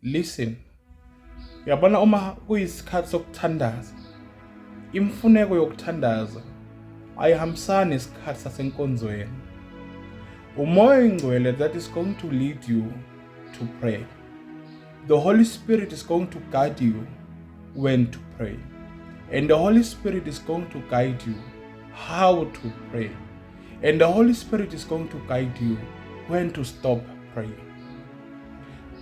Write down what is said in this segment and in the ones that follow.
Listen. Uyabona, uma kuyisikhathi sokuthandaza, imfuneko yokuthandaza ayihambisani nesikhathi sasenkonzweni. UMoya oyiNgcwele that is going to lead you to pray. The Holy Spirit is going to guide you when to pray. And the Holy Spirit is going to guide you how to pray. And the Holy Spirit is going to guide you when to stop praying.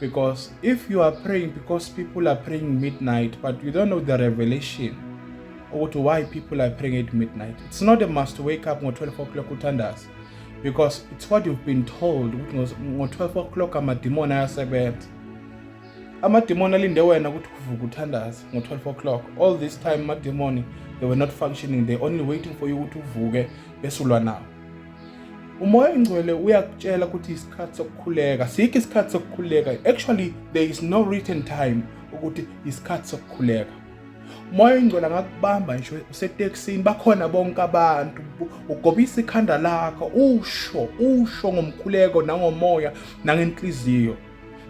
Because if you are praying because people are praying midnight, but you don't know the revelation or to why people are praying at midnight, it's not a must to wake up ngo-12 o'clock uthandaza, because it's what you've been told ukuthi ngo-12 o'clock amadimoni ayasebenza. Amadimoni alinde wena ukuthi uvuke uthandaze ngo-12 o'clock. All this time amadimoni, they were not functioning. They only waiting for you ukuthi uvuke bese ulwa nawo. UMoya oyiNgcwele uyakutshela ukuthi isikhathi sokukhuleka sikho. Isikhathi sokukhuleka, actually there is no written time ukuthi isikhathi sokukhuleka. UMoya oyiNgcwele angakubamba ngisho usetekisini, bakhona bonke abantu, ugobisa ikhanda lakho, usho usho ngomkhuleko nangomoya nangenhliziyo,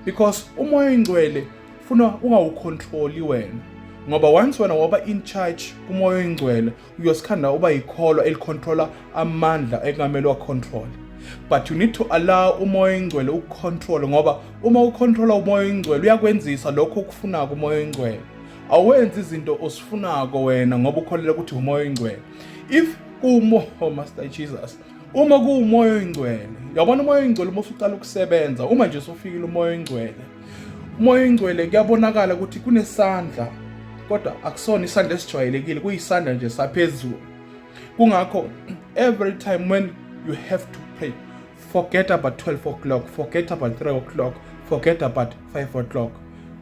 because uMoya oyiNgcwele funa ungawucontroli wena, ngoba once wena waba in charge kuMoya oyiNgcwele, uyosikhanda uba yikholwa elicontrola amandla ekungamele wacontrol. But you need to allow uMoya oyiNgcwele ukucontrol, ngoba uma ucontrola uMoya oyiNgcwele, uyakwenzisa lokho okufunako. UMoya oyiNgcwele awenzi izinto osifunako wena ngoba ukholelwa ukuthi uMoya oyiNgcwele. If kumo, oh, Master Jesus, uma kuwuMoya oyiNgcwele, uyabona, uMoya oyiNgcwele uma usuqala ukusebenza, uma nje usufikile uMoya oyiNgcwele, uMoya oyiNgcwele kuyabonakala ukuthi kunesandla, kodwa akusona isandla esijwayelekile, kuyisandla nje saphezulu. Kungakho every time when you have to pray, forget about 12 o'clock, forget about 3 o'clock, forget about 5 o'clock.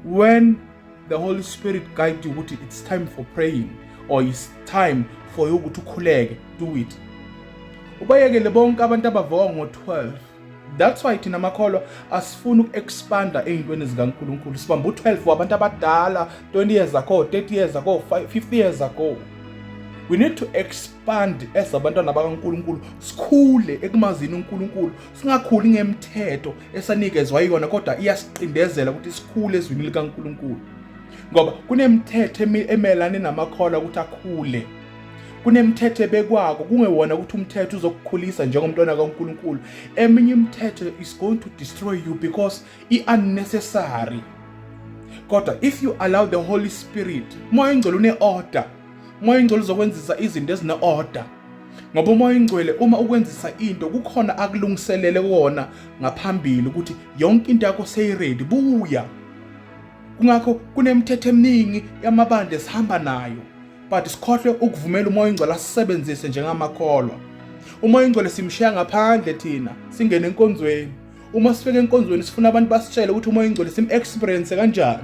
When the Holy Spirit guide you ukuthi it's time for praying or it's time for you ukuthi ukhuleke, do it. Ubayekele bonke abantu abavuka ngo-12. That's why thina makholwa asifuni uku-expanda ey'ntweni zikaNkulunkulu. Sibamba u-12 wabantu abadala 20 years ago, 30 years ago, 50 years ago. We need to expand as abantwana bakaNkulunkulu, sikhule ekumazini uNkulunkulu, singakhuli ngemthetho esanikezwa yona, kodwa iyasiqindezela ukuthi sikhule ezwini likaNkulunkulu, ngoba kunemithetho emelane namakholwa ukuthi akhule. Kunemithetho ebekwako kungewona ukuthi umthetho uzokukhulisa njengomntwana kaNkulunkulu. Eminye imithetho is going to destroy you because i-unnecessary. Kodwa if you allow the Holy Spirit, Moya oyiNgcwele une-order. Moya oyiNgcwele uzokwenzisa izinto ezine-order, ngoba uMoya oyiNgcwele uma ukwenzisa into, kukhona akulungiselele kona ngaphambili ukuthi yonke into yakho seyiready, buya. Kungakho kunemithetho eminingi yamabandla esihamba nayo, but sikhohlwe ukuvumela uMoya oyiNgcwele asisebenzise njengamakholwa. UMoya oyiNgcwele simshiya ngaphandle thina, singene enkonzweni. Uma sifika enkonzweni, sifuna abantu basitshele ukuthi uMoya oyiNgcwele sim-experience kanjani,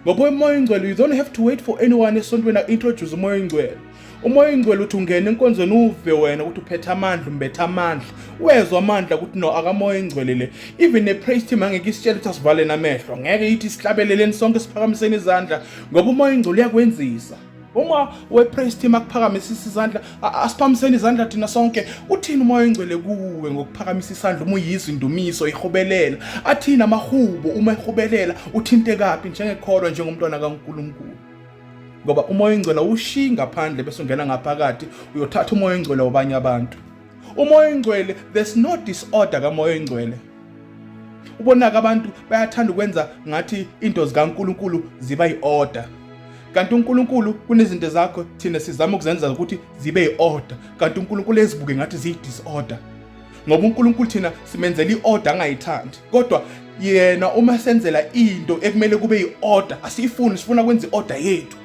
ngoba uMoya oyiNgcwele, you don't have to wait for anyone esontweni a-introduce uMoya oyiNgcwele. UMoya oyiNgcwele uthi ungena enkonzweni, uve wena ukuthi uphethe amandla, umbethe amandla, wezwa amandla ukuthi no, akaMoya oyiNgcwele le. Even ne-praise team angeke isitshele ukuthi asivale namehlo, ngeke ithi sihlabeleleni sonke, siphakamiseni izandla, ngoba uMoya oyiNgcwele uyakwenzisa. Uma we-praise team akuphakamisisa izandla, asiphakamiseni izandla thina sonke, uthini uMoya oyiNgcwele kuwe ngokuphakamisa isandla? Uma uyizwa indumiso ihubelela, athini amahubo uma ehubelela? Uthinte kaphi njengekholwa, njengomntwana kaNkulunkulu? Ngoba uMoya oyiNgcwele awushiyi ngaphandle bese ungena ngaphakathi uyothatha uMoya oyiNgcwele wabanye abantu. UMoya oyiNgcwele, there's no disorder kaMoya oyiNgcwele. Ubonaka abantu bayathanda ukwenza ngathi into zikaNkulunkulu ziba yi-order, kanti uNkulunkulu kunezinto zakho thina sizama ukuzenza ukuthi zibe yi-order, kanti uNkulunkulu ezibuke ngathi ziyi-disorder, ngoba uNkulunkulu thina simenzela i-order angayithandi, kodwa yena uma senzela into ekumele kube yi-order, asiyifuni, sifuna kwenza i-order yethu.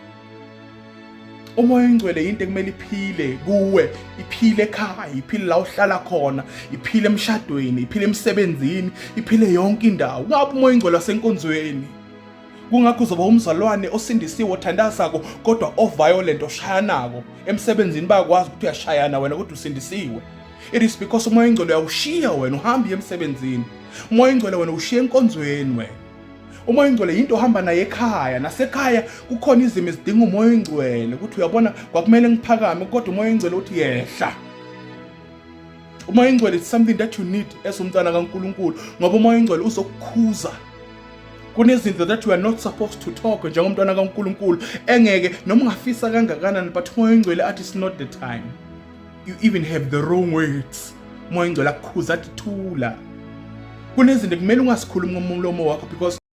UMoya oyiNgcwele into ekumele iphile kuwe, iphile ekhaya, iphile la uhlala khona, iphile emshadweni, iphile emsebenzini, iphile yonke indawo. Kungabe uMoya oyiNgcwele wasenkonzweni. Kungakho uzoba umzalwane osindisiwe, othandazako, kodwa oviolent, oshayanako emsebenzini. Bayakwazi ukuthi uyashayana wena kodwa usindisiwe. It is because uMoya oyiNgcwele uyawushiya wena, uhambe uye emsebenzini. UMoya oyiNgcwele wena ushiya enkonzweni wena. UMoya oyiNgcwele yinto ohamba naye ekhaya. Nasekhaya kukhona izimo ezidinga uMoya oyiNgcwele, ukuthi uyabona, kwakumele ngiphakame, kodwa uMoya oyiNgcwele uthi yehla. UMoya oyiNgcwele is something that you need as umntwana kaNkulunkulu, ngoba uMoya oyiNgcwele uzokukhuza. Kunezinto that we are not supposed to talk njengomntwana kaNkulunkulu, engeke noma ungafisa kangakanani, but uMoya oNgcwele athi it's not the time. You even have the wrong words. Umoya oNgcwele akukhuza athi thula. Kunezinto kumele ungasikhulumi ngomlomo wakho because